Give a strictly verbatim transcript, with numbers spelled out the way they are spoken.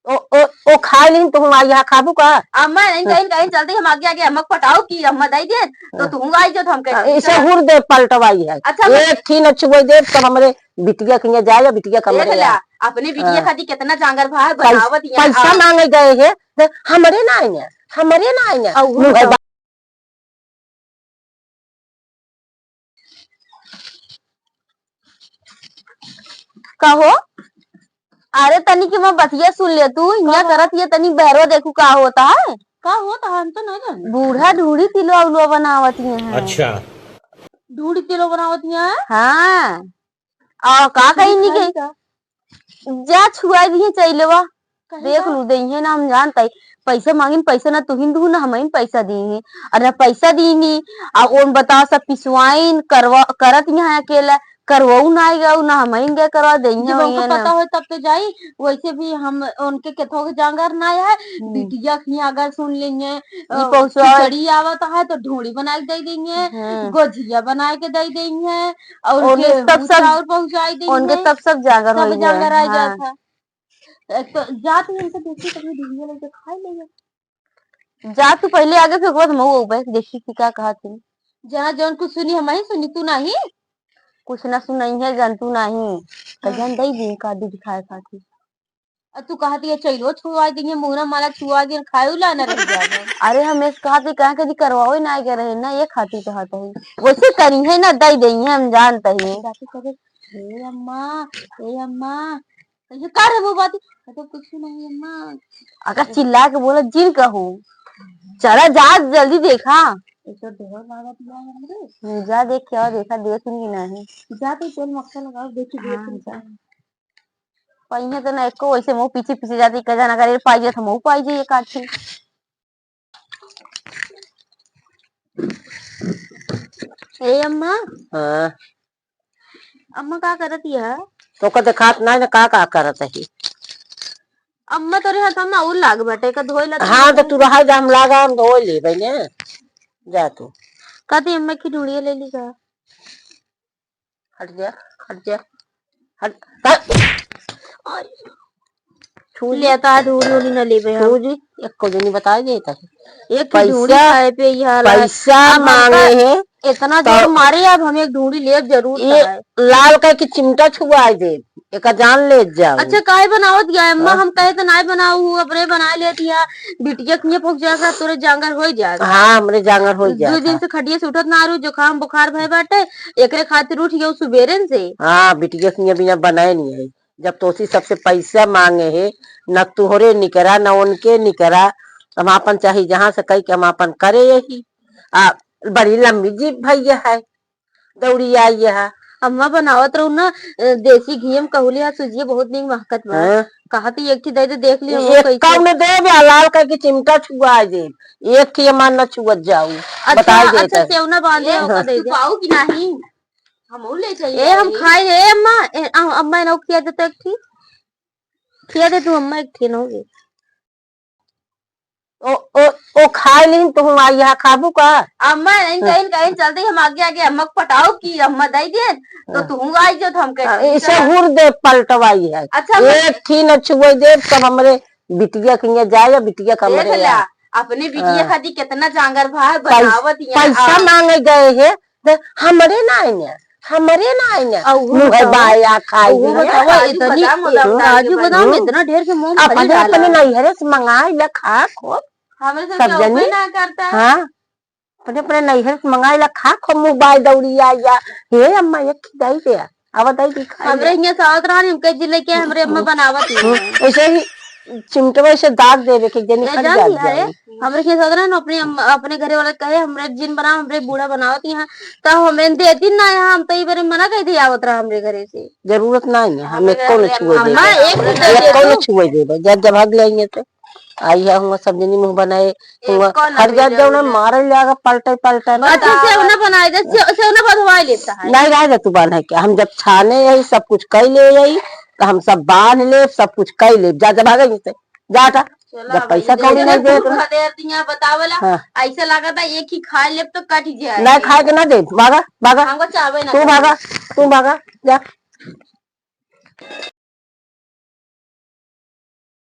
ओ, ओ, ओ खाइ लिहिन, तुहूँ आई हा खाबू का? अम्मा, इन कहीं, कहीं चलती हम आगे, आगे अम्मा क पटाऊ की अम्मा दइ दे, तो हाँ। तुहूँ आई जो तो हम कहे, हाँ, इसे हुर दे पलटवाई है। अच्छा, एक थी न छुए दे, तब हमरे बिटिया के यहाँ जाए या बिटिया के देख हमरे ले, यहाँ। अपने बिटिया हाँ। खातिर कितना जांगर भाई पै-, बनावत यहाँ पैसा आ। मांगे गए है, दे, हमरे ना आइने, हमरे ना आइने। अउ मुँह है तो बा- कहो, अरे तनी के मैं बतिया सुन ले तू, हियाँ कहो। करत ये तनी बहरो देखू का होता है। का होता है, हम तो नहीं जाने। बूढ़ा ढूढ़ी तिलवा उलवा बनावत ये है। अच्छा। ढूढ़ी तिलवा बनावत ये है? हाँ। आ, का कहीं नहीं गई? का? जा छुआ दिए चैलवा। कहे देख का? लू, देइहे ना, हम जानत ही। पैसा मांगिन, पैसा ना तुहिन दू, ना हमहिन पैसा दीही। अरे पैसा दीनी, आ ओन बताओ सब पिसवाइन, करवा, करत यहाँ अकेला, करवाऊ ना आएगा, ना हमहिन गए करवा देइहे जब उनको वही ना। पता हो तब तो जाई, वैसे भी हम उनके केथो के जांगर ना है, हम्म। बिटिया खिया अगर सुन लेंगे, ई अ, पहुँचवा- खिचड़ी आवत है तो ढूंढी बना के दे देंगे, हम्म। गोझिया बना के दे देंगे, और ओने उनके सब, सब चाउर पहुँचाई देंगे, उनके सब, सब जांगर सब होई है, जांगर आ हाँ। जात है। एक तो जा तू इनसे देखी, कभी ढूंढिया लेके खाई लेगा। जा तू पहले आगे, फिर ओकर बाद मऊ अउबे, देखी कि का कहत ही। जना जौन कुछ सुनी, हम ही सुनी, तू नहीं। कुछ ना सुनइहे, जन तू नहीं। हाँ। कजन दई दी का दूध खाए खातिर। आ तू कहत ही चैलो छुआ दिए, मुहरा माला छुआ दिए, खाए उला ना रह जाए। अरे हम ऐसे कहत ही, कहाँ के जी करवावे ना आए रहे ना, ये खातिर कहत ही। वैसे करी है ना, दई देइहे, हम जानत ही। जाते करे, "ए अम्मा, ए अम्मा।" कहिए, "का रे वो बात?" "अरे कुछ नहीं अम्मा।" अगर चिल्ला के बोला, "जिन कहू, चला जा जल्दी देखा।" ऐसे डर लागत बा हमरे। हम्म, जा देख के आओ, देखा देख कि नहीं। जा तो चल मक्खा लगाओ, देखी देख हाँ, कि जा। नहीं। पहिए तो ना एको वैसे मुँह पीछे पीछे जाती, का जाना करे पाई जात, हम पाई जाइए काठी। ए अम्मा। हाँ। अम्मा का करत हिया? तोका देखात नाहीं ना का, का करत ही? अम्मा तोरे हाथ में अउर लाग बाटे, का धोए ला हाँ, तो तू रहा जा, हम लागा, हम धोए लेबे ने। जा तू। कहती अम्मा की ढूंढिया ले ली का? हट जा, हट जा, हट, हट। छू जी। लेता है ढूंढी उंढी न लेबे हम। छू जी, एको जनी बताई देता है। एक ही ढूंढी पैसा, खाए पे ही हाल है। पैसा अब हमका मांगे हैं, इतना तो जोर मारे, अब हम एक ढूंढी लेब जरूर ये खाए। लाल कह के चिमटा छुआई दे, एका जान ले जाओ। अच्छा, काहे बनावत गया अम्मा? हाँ। हम कहे तो नाय बनाऊ, अपने बनाए लेती है। बिटिया के लिए पहुंच जाएगा, तोरे जांगर हो जाएगा। हाँ, हमरे जांगर हो जाएगा। दो दिन से खटिया से उठत ना रू, जुकाम बुखार भय बाटे, एकरे खातिर उठ गयो सुबेरे से। हाँ, बिटिया के लिए बिना बनाए नहीं है। जब तोसी सबसे पैसा मांगे है, न तोहरे निकरा, न उनके निकरा, हम आपन चाहे जहाँ से कही के हम आपन करे यही। आ, बड़ी लंबी जीभ भैया है, दौड़ी आई है। अम्मा बनावत रहू ना, अ, देसी घी में कहूली है, सुजिया बहुत नीक महकत बा। हाँ। कहा तो एक ठी दे दे, देख लियो, वो एक कैसे। कौन दे बे, लाल कह के चिमटा छुआ दे, एक ठी हमार न छुअत जाऊ। अच्छा, बताई देता अच्छा, है। सेवना बांधे, ए, ओका दे तू दे। पाऊ कि नहीं? हमहू ले जाइए ए, हम भाई। खाए रे, अम्मा। ए, अ-, अम्मा, इन्हें खिया दे तो एक ठी। खिया दे तू, अम्मा, एक ठी न होगे। ओ, ओ, ओ खाए लीन, तुहूँ आई यहाँ खाबू का? अम्मा, इन हाँ। कहीं, कहीं चलते हम आगे, आगे अम्मा को पटाओ कि अम्मा दे दे, तो हाँ। तुहूँ आई जो, तो हम कहे, हाँ, "चला।" इसे हुर दे पलटवाई है। अच्छा, एक ठी न छुए दे, तब हमरे बिटिया के यहाँ जाए या बिटिया के देख हमरे ला, यहाँ। अपने बिटिया हाँ। खातिर कितना जांगर भाई पैस-, बनावत यहाँ पैसा आ। मांगे गए है, दे, हमरे ना आइने, हमरे ना आइने। अउहो मुँह बतावा, बाया खाई अउहो दिए। बतावा, काजू इतनी, बादाम उदाम डाल के काजू बना। बादाम हम्म। इतना ढेर के मूंगफली अपने, डाला। अपने नैहरे से मंगाई ला खा खूब। हमरे सब सब के जनी। उपाय ना करता। हाँ, अपने, अपने नैहरे से मंगाई ला खा खूब, मुँह बाय दौड़ी आया। हे अम्मा, एक खिदाई दे। अब बताई कि खाई हमरे ले। हियाँ से आवत रहन, हमके जी लेके हमरे अम्मा बनावत ही हम्म, हैं। ऐसे ही चिमटवा से दाग देवे के जनी ए, खट जान जात लिया रे, जाए। हमरे हियाँ से आवत रहन, अपने अम्मा, अपने घरे वाला कहे, "हमरे जिन बनाओ, हमरे बूढ़ा बनावत ही हैं।" तो हमें देती ना यहाँ, हम तो ई बारे मना कर दिया आवत रहा हमरे घरे से। जरूरत ना है, हम हमरे एको न घरे छुए अम्मा देबे। एक भी दे दे एको न तू। छुए देबे। जब, जब भाग लेंगे तो। आई है, हुआ सब जनी मुँह बनाए, हुआ एको ना हर जात मिले जाओ ना, उन्हें। मारे ले आगा पलटे, पलटे ना। अच्छा, बताओ। सेवना बनाए दे, से-, सेवना बधवाए लेता है। नहीं रह जा तू बांधे के, हम जब छाने यही सब कुछ कई ले यही, तो हम सब बांध ले, सब कुछ कई ले, जा, जा भागे जैसे, जा हटा। चला जब भाई, पैसा दे कौड़ी दे, नहीं दे तू तो। खदेड़ दिया, बतावेला, हाँ। ऐसे लागत है एक ही खाए लेब तो कट जाए। नहीं खाए के ना दे, भागा, भागा। हमको चावे ना तू खाए। भागा, तू भागा, जा।